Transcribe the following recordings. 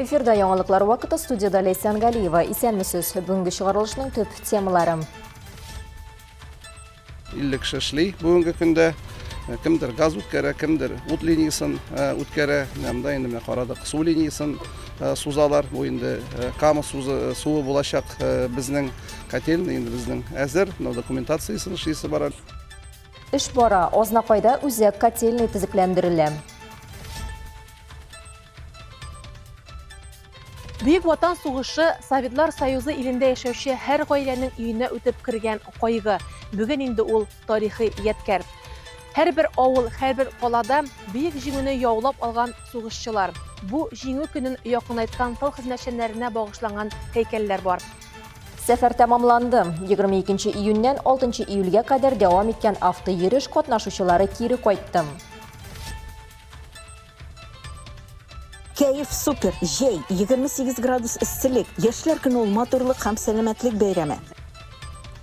Эфирда яңалыклар вакыты студияда Ләйсән Галиева. Исәнмесез. Бүгенге чыгарылышның төп темалары. 50 кеше эшли бүгенге көндә. Э, кемдер газ үткәрә, кемдер ут линиясен э, үткәрә. Менә монда инде менә карадык, су линиясен э, сузалар. Бу инде Кама сузы, суы булачак безнең котельный инде безнең әзер. Менә документациясен эшлисе бар. Эш бара. Азнакайда үзәк котельный төзекләндерелә. Бөек Ватан сугышы Советлар Союзы илендә яшәүче һәр гаиләнең өенә үтеп кергән кайгы. Бүген инде ул тарихи ядкәр. Һәрбер авыл, һәрбер калада Бөек Җиңүне яулап алган сугышчылар, бу Җиңү көнен якынайткан тыл хезмәтчәннәренә багышланган һәйкәлләр бар. Сәфәр тәмамланды. 22 июньнән 6 июльгә кадәр дәвам иткән автойөреш катнашучылары кире кайтты. Кәеф супер! Җәй, 28 градус эсселек. Яшьләр көне ул матурлык һәм сәламәтлек бәйрәме.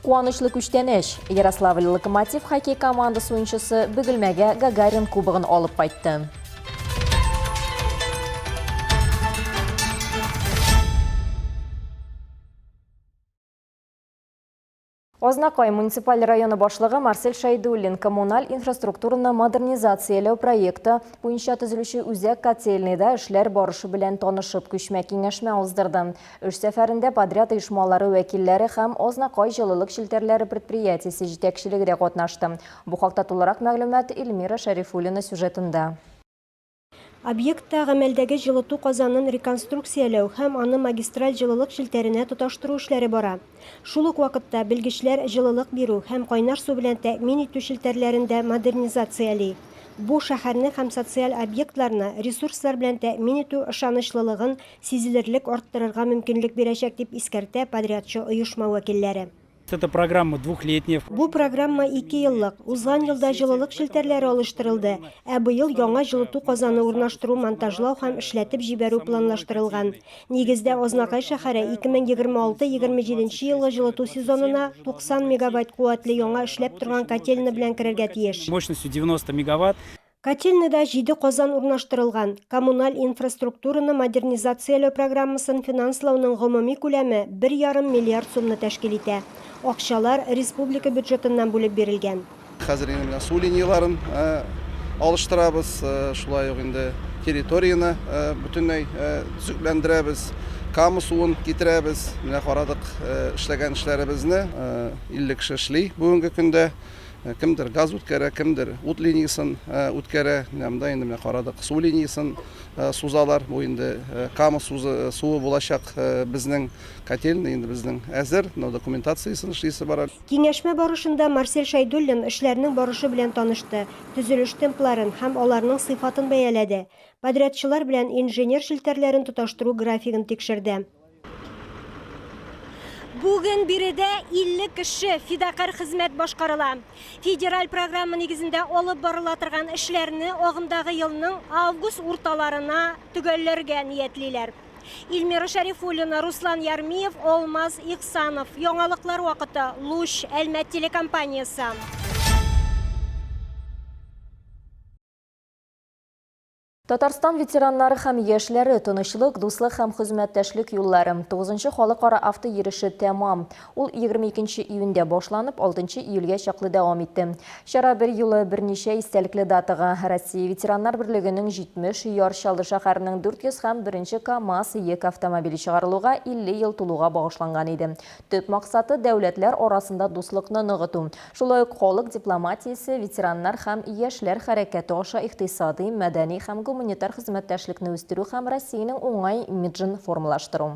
Куанычлы күчтәнәч! Ярославль Локомотив хоккей командасы уенчысы Бөгелмәгә Гагарин кубогын алып кайтты. Азнакай муниципаль районы башлыгы Марсель Шәйдуллин коммуналь инфраструктураны модернизацияләү проекты буенча төзелүче үзәк котельныйда эшләр барышы белән танышып күчмә киңәшмә уздырды. Эш сәфәрендә подряд оешмалары вәкилләре һәм Азнакай җылылык челтәрләре предприятиесе җитәкчелеге дә катнашты. Бу хакта тулырак мәгълүмат Эльмира Шәрифуллина сюжетында. Объектта гамәлдәге җылыту казанын реконструкцияләү һәм аны магистраль җылылык челтәренә тоташтыру эшләре бара. Шул ук вакытта белгечләр җылылык бирү һәм кайнар су белән тәэмин итү челтәрләрен дә модернизацияли. Бу шәһәрне һәм социаль объектларны ресурслар белән тәэмин итү ышанычлылыгын сизелерлек арттырырга мөмкинлек бирәчәк, дип искәртә подрядчы оешма вәкилләре. Это программа двухлетняя. Бу программа икееллык. Узган елда җылылык челтәрләре алыштырылды, ә быел яңа җылыту казаны урнаштыру, монтажлау һәм эшләтеп җибәрү планлаштырылган. Нигездә, Азнакай шәһәре 2026-27 елгы җылыту сезонына 90 мегаватт куәтле яңа эшләп торган котельный белән керергә тиеш. Мощностью 90 мегаватт. Котельныйда җиде казан урнаштырылган. Коммуналь инфраструктураны модернизацияләү программасын финанслауның гомуми күләме бер ярым миллиард сумны тәшкил итә. Акчалар республика бюджетыннан бүлеп бирелгән. Хәзер инде менә су линияләрен алыштырабыз, шулай ук инде территорияне бөтенләй төзекләндерәбез, Кама суын китерәбез. Менә карадык эшләгән эшләребезне. 50 кеше эшли бүгенге көндә. Э, кемдер газ үткәрә, кемдер ут линиясен э, үткәрә. Менә монда инде менә карадык, су линиясен э, сузалар. Бу инде Кама сузы, суы булачак безнең котельный инде безнең әзер, но документациясен эшлисе бар. Киңәшмә барышында Марсель Шәйдуллин эшләрнең барышы белән танышты, төзелеш темпларын һәм аларның сыйфатын бәяләде. Подрядчылар белән инженер челтәрләрен тоташтыру графигын тикшерде. Бүген биредә 50 кеше фидакарь хезмәт башкарыла. Федераль программа нигезендә алып барыла торган эшләрне агымдагы елның август урталарына төгәлләргә ниятлиләр. Эльмира Шәрифуллина, Руслан Ярмиев, Алмаз Ихсанов. Яңалыклар вакыты. Луч, Әлмәт телекомпаниясе. Татарстан ветераннары һәм яшьләре тынычлык, дуслык һәм хезмәттәшлек юллары. 9 халыкара автойөреше тәмам. Ул 22 июньдә башланып, 6 июльгә чаклы дәвам итте. Чара бер юлы берничә истәлекле датага, Россия ветераннар берлегенең 70, Яр Чаллы шәһәренең 400 һәм беренче КАМАЗ йөк автомобиле чыгарылуга 50 ел тулуга багышланган иде. Төп максаты, дәүләтләр арасында дуслыкны ныгыту. Шулай ук халык дипломатиясе, ветераннар һәм яшьләр хәрәкәте аша икътисадый, мәдәни һәм гуманитар хезмәттәшлекне үстерү һәм Россиянең уңай имиджын формалаштыру.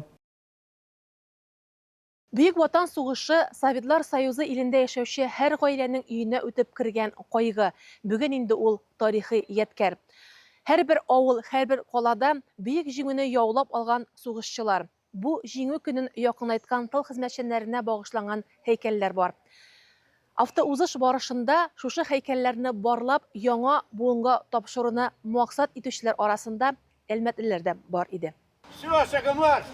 Бөек Ватан сугышы Советлар Союзы илендә яшәүче һәр гаиләнең өенә үтеп кергән кайгы. Бүген инде ул тарихи ядкәр. Һәрбер авыл, һәрбер калада Бөек Җиңүне яулап алган сугышчылар, Бу Җиңү көнен якынайткан тыл хезмәтчәннәренә багышланган һәйкәлләр бар. Автоузыш барышында шушы һәйкәлләрне барлап, яңа буынга тапшыруны максат итүчеләр арасында әлмәтлеләр дә бар иде. Все, шагом марш!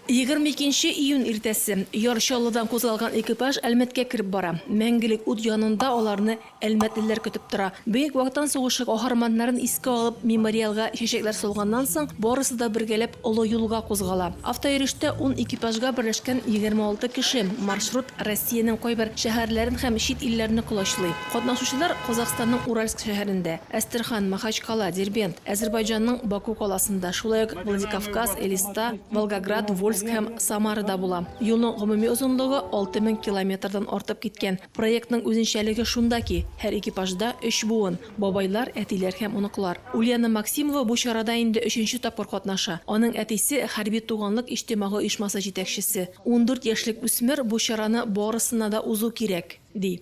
22 нче июнь иртәсе. Яр Чаллыдан кузгалган экипаж Әлмәткә кереп бара. Мәңгелек ут янында аларны әлмәтлеләр көтеп тора. Бөек Ватан сугышы каһарманнарын искә алып, мемориалга чәчәкләр салганнан соң, барысы да бергәләп олы юлга кузгала. Автойөрештә ун экипажга берләшкән 26 кеше. Маршрут Россиянең кайбер шәһәрләрен һәм чит илләрне колачлый. Катнашучылар Казахстанның Уральск шәһәрендә, Әстерхан, Махачкала, Дербент, Әзербайҗанның Баку каласында, шулай ук Владикавказ, Элиста, Волгоград, Вольск һәм Самарада була. Юлның гомуми озынлыгы 6000 километрдан артып киткән. Проектның үзенчәлеге шунда ки, һәр экипажда өч буын, бабайлар, әтиләр һәм оныклар. Ульяна Максимова бу чарада инде өченче тапкыр катнаша. Аның әтисе, Хәрби туганлык иҗтимагый оешмасы җитәкчесе. 14 яшьлек үсмер бу чараны барысына да узу кирәк, ди.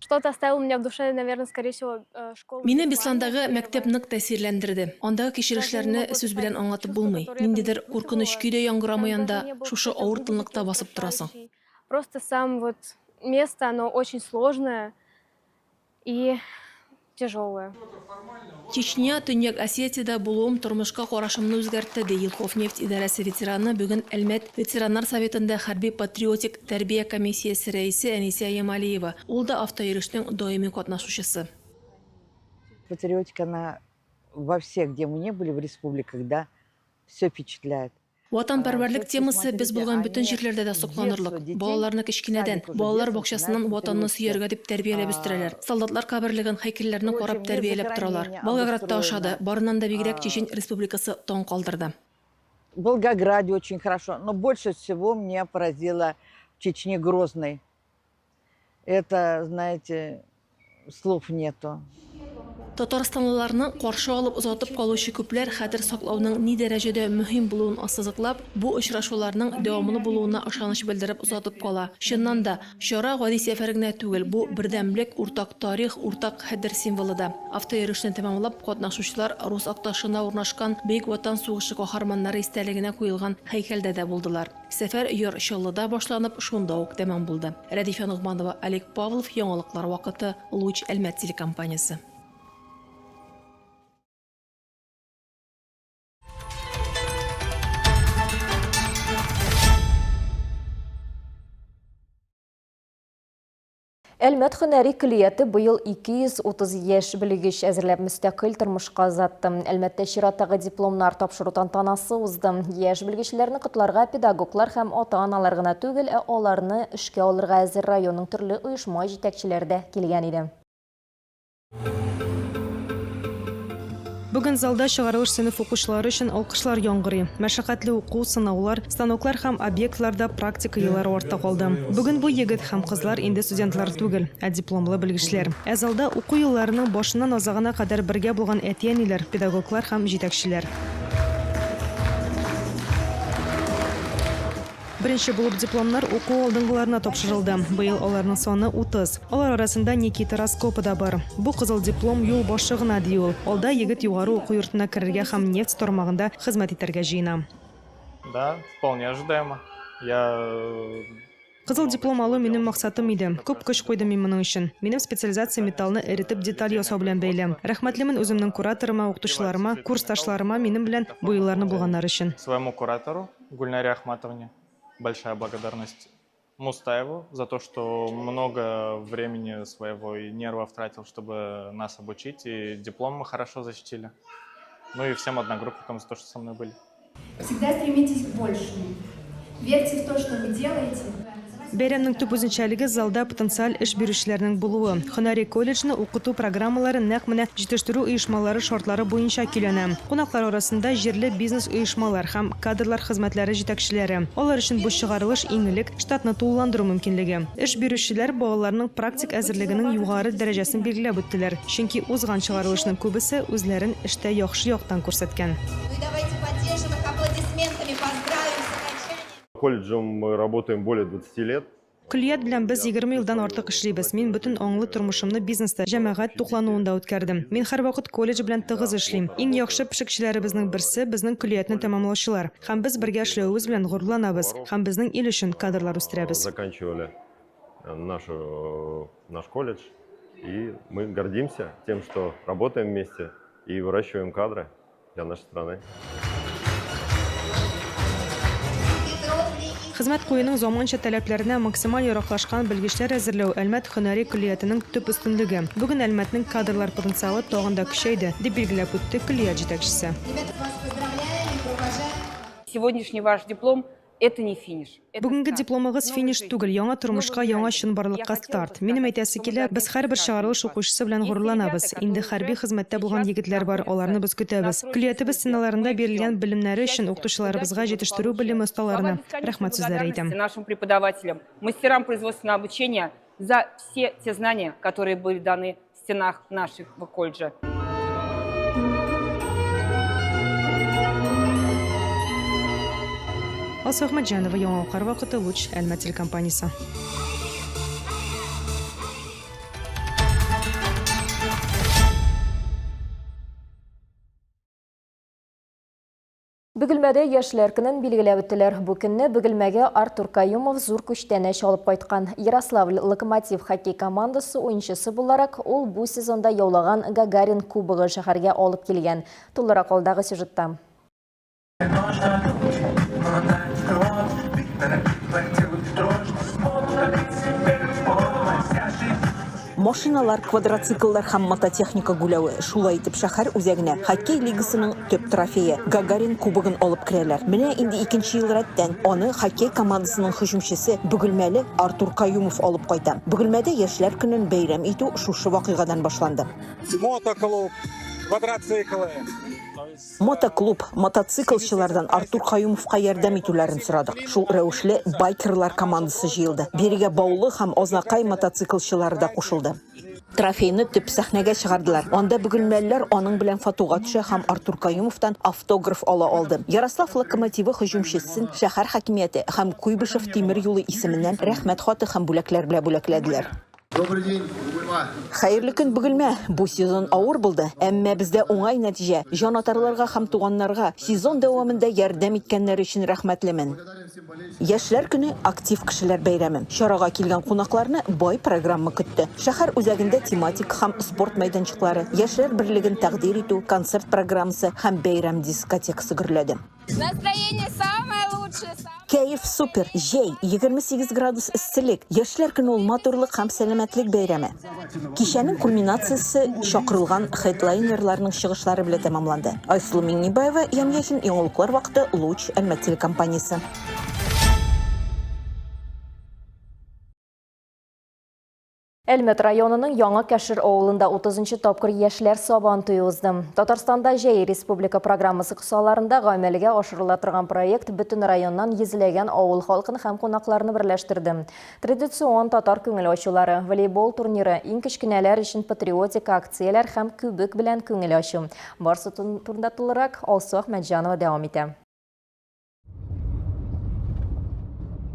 Что-то оставил у меня в душе, наверное, скорее всего, э, школа. Мине Бесландагы мәктәп нык тәэсирләндерде. Андагы кичерешләрне сүз белән аңлатып булмый. Ниндидер куркыныч көй дә яңгырамый анда, шушы авыр тынлыкта басып торасың. Просто сам вот место, оно очень сложное и тяжелое. Чечня, Төньяк Осетиядә булуым тормышка карашымны үзгәртте, ди Елховнефть идарәсе ветераны, бүген Әлмәт ветераннар советында хәрби-патриотик тәрбия комиссиясе рәисе Әнисә Ямалиева. Ул да автойөрешнең даими катнашучысы. Патриотика, она во всех, где мы не были в республиках, да, все впечатляет. Ватанпәрвәрлек темасы без булган бөтен җирләрдә дә сокланырлык. Балаларны кечкенәдән, балалар бакчасыннан Ватанны сөяргә дип тәрбияләп үстерәләр. Солдатлар каберлеген, һәйкәлләрне карап тәрбияләп торалар. Волгоградта ошады, барыннан да бигрәк Чечен Республикасы таң калдырды. В Волгограде очень хорошо, но больше всего меня поразило в Чечне Грозный. Это, знаете, слов нету. Татарстанлыларны каршы алып озатып калучы күпләр хәтер саклауның ни дәрәҗәдә мөһим булуын ассызыклап, бу очрашуларның дәвамлы булуына ышаныч белдереп озатып кала. Чыннан да, чара гади сәфәр генә түгел, бу бердәмлек, уртак тарих, уртак хәтер символы да. Автойөрешне тәмамлап, катнашучылар Рус Акташында урнашкан Бөек Ватан сугышы каһарманнары истәлегенә куелган һәйкәлдә дә булдылар. Сәфәр Яр Чаллыда башланып, шунда ук тәмам булды. Рәдифә Ногманова, Олег Павлов, Яңалыклар вакыты, Луч, Әлмәт телекомпаниясе. Әлмәт һөнәри көллияте быел 230 яшь белгеч әзерләп мөстәкыйль тормышка озатты. Әлмәттә чираттагы дипломнар тапшыру тантанасы узды. Яшь белгечләрне котларга педагоглар һәм ата-аналар гына түгел, ә аларны эшкә алырга әзер районның төрле оешма җитәкчеләре дә килгән иде. Бүген залда чыгарылыш сыйныф укучылары өчен алкышлар яңгырый. Мәшәкатьле уку, сынаулар, станоклар һәм объектларда практика еллары артта калды. Бүген бу егет һәм кызлар инде студентлар түгел, ә дипломлы белгечләр. Ә залда уку елларының башыннан азагына кадәр бергә булган әти-әниләр, педагоглар һәм җитәкчеләр. Беренче булып дипломнар уку алдынгыларына тапшырылды. Быел аларның саны 30. Алар арасында Никита Раскопа да бар. Бу кызыл диплом юл башы гына, ди ул. Алда егет югары уку йортына керергә һәм нефть тармагында хезмәт итәргә җыена. Да, вполне ожидаемо. Я э, Кызыл диплом алу минем максатым иде. Күп көч куйдым мин моның өчен. Минем специализация металлны эретеп деталь ясау белән бәйле. Рәхмәтлемен үземнең кураторыма, укытучыларыма, курсташларыма минем белән бу елларны булганнары өчен. Своему куратору Гульнаре Ахматовне большая благодарность. Мустаеву за то, что много времени своего и нервов тратил, чтобы нас обучить, и диплом мы хорошо защитили. Ну и всем одногруппникам за то, что со мной были. Всегда стремитесь к большему. Верьте в то, что вы делаете. Бәйрәмнең төп үзенчәлеге залда потенциаль эш бирүчеләрнең булуы. Һөнәри колледжны укыту программалары нәкъ менә җитештерү оешмалары шартлары буенча көйләнә. Кунаклар арасында җирле бизнес-оешмалар һәм кадрлар хезмәтләре җитәкчеләре. Алар өчен бу чыгарылыш иң элек штатны тулыландыру мөмкинлеге. Эш бирүчеләр балаларның практик әзерлегенең югары дәрәҗәсен билгеләп үттеләр, чөнки узган чыгарылышның күбесе үзләрен эштә яхшы яктан күрсәткән. Ну и давайте поддержим их аплодисментами, поздравим с окончанием. Колледжем мы работаем более 20 лет. Көллият белән без 20 елдан артык эшлибез. Мин бөтен аңлы тормышымны бизнеста, җәмәгать туклануында үткәрдем. Мин һәрвакыт колледж белән тыгыз эшлим. Иң яхшы пешекчеләребезнең берсе, безнең көллиятне тәмамлаучылар. Һәм без бергә эшләвебез белән горурланабыз һәм безнең ил өчен кадрлар үстерәбез. Заканчивали нашу, наш колледж. И мы гордимся тем, что работаем вместе и выращиваем кадры для нашей страны. Хезмәт куюның заманча таләпләренә максималь яраклашкан белгечләр әзерләү Әлмәт һөнәри көллиятенең төп өстенлеге. Бүген Әлмәтнең кадрлар потенциалы тагын да көчәйде, дип билгеләп үтте көллият җитәкчесе. Сегодняшний ваш диплом это не финиш. Бүгенге дипломыгыз финиш түгел, яңа тормышка, яңа чынбарлыкка старт. Минем әйтәсе килә, без һәрбер чыгарылыш укучысы белән горурланабыз. Инде хәрби хезмәттә булган егетләр бар, аларны без көтәбез. Көллиятебез стеналарында бирелгән белемнәре өчен укытучыларыбызга, җитештерү белеме осталарына рәхмәт сүзләре әйтәм. Нашим преподавателям, мастерам производственного обучения за все те знания, которые были даны в стенах нашего колледжа. Алсу Әхмәтҗанова, Яңалыклар вакыты, Луч, Әлмәт телекомпаниясе. Бөгелмәдә яшьләр көнен билгеләп үттеләр. Бу көнне Бөгелмәгә Артур Каюмов зур күчтәнәч алып кайткан. Ярославль Локомотив хоккей командасы уенчысы буларак, ул бу сезонда яулаган Гагарин кубогы шәһәргә алып килгән. Тулырак алдагы сюжетта. Машиналар, квадроцикллар һәм мототехника гүләве. Шулай итеп шәһәр үзәгенә хоккей лигасының төп трофее, Гагарин кубогын алып керәләр. Менә инде икенче ел рәттән аны хоккей командасының һөҗүмчесе, бөгелмәле Артур Каюмов алып кайта. Бөгелмәдә Яшьләр көнен бәйрәм итү шушы вакыйгадан башланды. Мотоклуб, квадроциклы. Мотоклуб, мотоциклчылардан Артур Каюмовка ярдәм итүләрен сорадык. Шул рәвешле байкерлар командасы җыелды. Бирегә Баулы һәм Азнакай мотоциклчылары да кушылды. Трофейны төп сәхнәгә чыгардылар. Анда бөгелмәлеләр аның белән фотога төшә һәм Артур Каюмовтан автограф ала алды. Ярослав Локомотивы һөҗүмчесен шәһәр хакимияте һәм Куйбышев тимер юлы исеменнән Рәхмәт хаты һәм бүләкләр белән бүләкләделәр. Добрый день, Бөгелмә! Хәерле көн, Бөгелмә! Бу сезон авыр булды, әмма бездә уңай нәтиҗә. Җанатарларга һәм туганнарга сезон дәвамында ярдәм иткәннәре өчен рәхмәтлемен. Яшьләр көне, актив кешеләр бәйрәме. Чарага килгән кунакларны бай программа көтте. Шәһәр үзәгендә тематик һәм спорт мәйданчыклары, яшьләр берлеген тәкъдир итү, концерт программасы һәм бәйрәм дискотекасы гөрләде. Настроение самое лучшее. Кәеф супер! Җәй, 28 градус эсселек. Яшьләр көне ул матурлык һәм сәламәтлек бәйрәме. Кичәнең кульминациясе чакырылган хедлайнерларның чыгышлары белән тәмамланды. Айсылу Миңнебаева, Ямь-Яхин, Яңалыклар вакыты, Луч, Әлмәт телекомпаниясе. Әлмәт районының Яңа Кәшер авылында 30 нчы тапкыр яшьләр Сабан туе узды. Татарстанда җәй республика программасы кысаларында гамәлгә ашырыла торган проект бөтен районнан йөзләгән авыл халкын һәм кунакларны берләштерде. Традицион татар күңел ачулары, волейбол турниры, иң кечкенәләр өчен патриотик акцияләр һәм күбек белән күңел ачу. Барысы турында тулырак Алсу Әхмәтҗанова дәвам итә.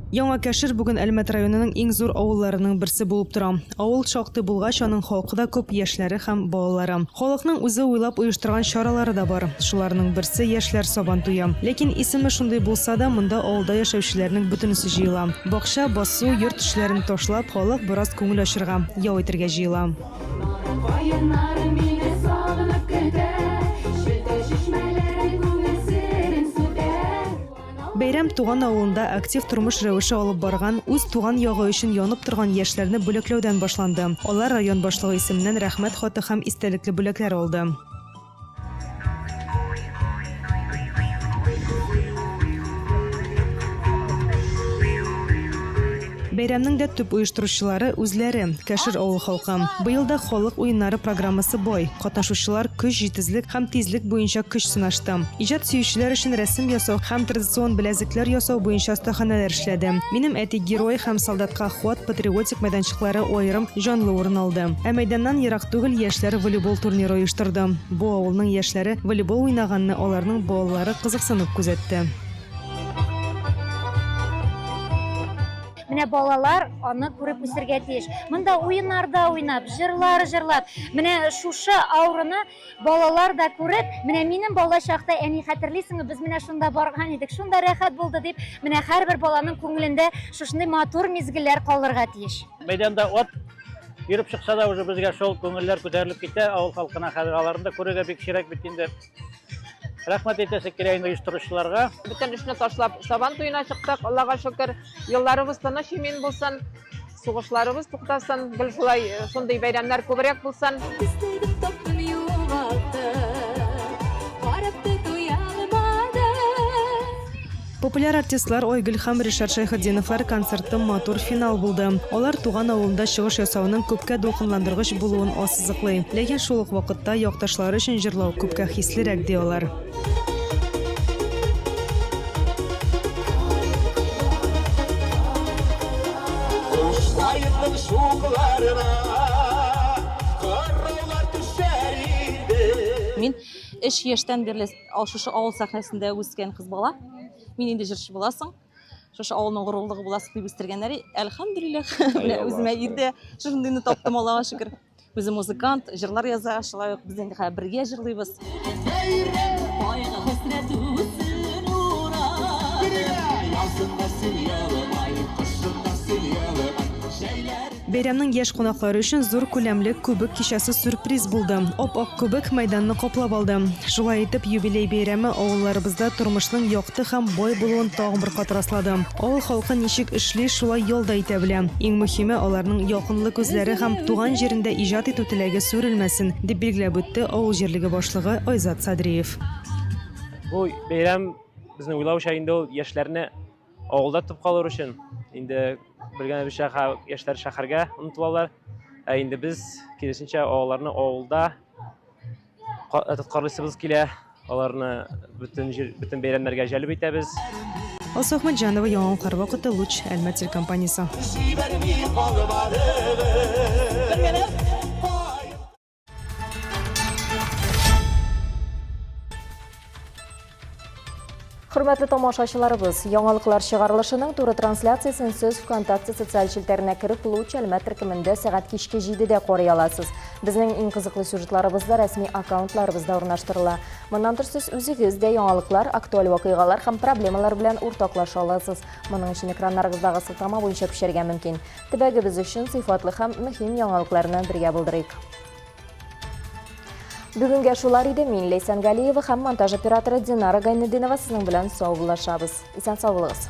Яңа Кәшер бүген Әлмәт районының иң зур авылларының берсе булып тора. Авыл шактый булгач, аның халкы да күп, яшьләре һәм балалары. Халыкның үзе уйлап оештырган чаралары да бар. Шуларның берсе, яшьләр Сабантуе. Ләкин исеме шундый булса да, монда авылда яшәүчеләрнең бөтенесе җыела. Бакча, басу, йорт эшләрен ташлап, халык бераз күңел ачырга, ял итәргә җыела. Каеннар мине сагынып көтә, Челтә чишмәләре күңел серен сүтә. Бәйрәм туган авылында актив тормыш рәвеше алып барган, үз туган ягы өчен янып торган яшьләрне бүләкләүдән башланды. Алар район башлыгы исеменнән Рәхмәт хаты һәм истәлекле бүләкләр алды. Бәйрәмнең дә төп оештыручылары үзләре, Кәшер авыл халкы. Быел да халык уеннары программасы бай. Катнашучылар көч, җитезлек һәм тизлек буенча көч сынашты. Иҗат сөючеләр өчен рәсем ясау һәм традицион беләзекләр ясау буенча остаханәләр эшләде. Минем әти герой һәм Солдатка хат патриотик мәйданчыклары аерым җанлы урын алды. Ә мәйданнан ерак түгел яшьләр волейбол турниры оештырды. Бу авылның яшьләре волейбол уйнаганны аларның балалары кызыксынып күзәтте. Менә балалар аны күреп үсергә тиеш. Монда уеннарда уйнап, җырлар җырлап, менә шушы аураны балалар да күреп, менә минем бала чакта, әни, хәтерлисеңме, без менә шунда барган идек, шунда рәхәт булды дип, менә һәрбер баланың күңелендә шушындый матур мизгелләр калырга тиеш. Мәйданда ат Йөреп чыкса да уже безгә шул күңелләр күтәрелеп китә, авыл халкына хәзер аларны да күрергә бик сирәк бит инде. Рәхмәт әйтәсе килә инде оештыручыларга. Бөтен эшне ташлап Сабан туена чыктык, Аллага шөкер. Елларыбыз тыныч имин булсын, сугышларыбыз туктасын, гел шулай э, шундый бәйрәмнәр күбрәк булсын. Таптым югалттым, карап та туя алмадым. Популяр артистлар Айгөл һәм Ришат Шәйхетдиновлар концерты матур финал булды. Алар туган авылында чыгыш ясауның күпкә дулкынландыргыч булуын ассызыклый. Ләкин шул ук вакытта якташлары өчен җырлау күпкә хислерәк, ди алар. Кушларның чукларына кыраулар төшәр иде. Мин өч яшьтән бирле шушы авыл сәхнәсендә үскән кыз бала. Мин инде җырчы буласың. Шушы авылның горурлыгы буласың дип үстергәннәр. Әлхәмдүлилләһ, менә үземә ирдә шушындыйны таптым, Аллага шөкер. Үзе музыкант, җырлар яза, шулай ук без инде хәзер бергә җырлыйбыз. Бәйрәм кайгы хәсрәт үзен урар. Язын да син елмай, кышын да син елмай, җәйләр. Бәйрәмнең яшь кунаклары өчен зур күләмле күбек кичәсе сюрприз булды. Ап-ак күбек мәйданны каплап алды. Шулай итеп, юбилей бәйрәме авылларыбызда тормышның якты һәм бай булуын тагын бер кат раслады. Авыл халкы ничек эшли, шулай ял да итә белә. Иң мөһиме, аларның якынлы күзләре һәм туган җирендә иҗат итү теләге сүрелмәсен, дип билгеләп үтте авыл җирлеге башлыгы Айзат Садриев. Бу бәйрәм, безнең уйлауча, инде ул яшьләрне авылда тотып калыр өчен. Инде белгәнебезчә, яшьләр шәһәргә омтылалар. Ә инде без, киресенчә, авылларны авылда тоткарлыйсыбыз килә. Аларны бөтен җир, бөтен бәйрәмнәргә җәлеп итәбез. Алсу Әхмәтҗанова, Яңалыклар вакыты, Луч, Әлмәт телекомпаниясе. Җибәрми калмадыгыз. Хөрмәтле тамашачыларыбыз, яңалыклар чыгарылышының туры трансляциясен сез ВКонтакте социаль челтәренә кереп Луч Әлмәт төркемендә сәгать кичке 7-дә карый аласыз. Безнең иң кызыклы сюжетларыбыз да рәсми аккаунтларыбызда урнаштырыла. Моннан тыш сез үзегез дә яңалыклар, актуаль вакыйгалар һәм проблемалар белән уртаклаша аласыз. Моның өчен экраннарыгыздагы сылтама буенча күчәргә мөмкин. Төбәгебез өчен сыйфатлы һәм мөһим яңалыкларны бергә булдырыйк. Бүгенгә шулар иде. Мин Ләйсән Галиева һәм монтаж операторы Динара Гайнетдинова сезнең белән саубуллашабыз. Исән сау булыгыз.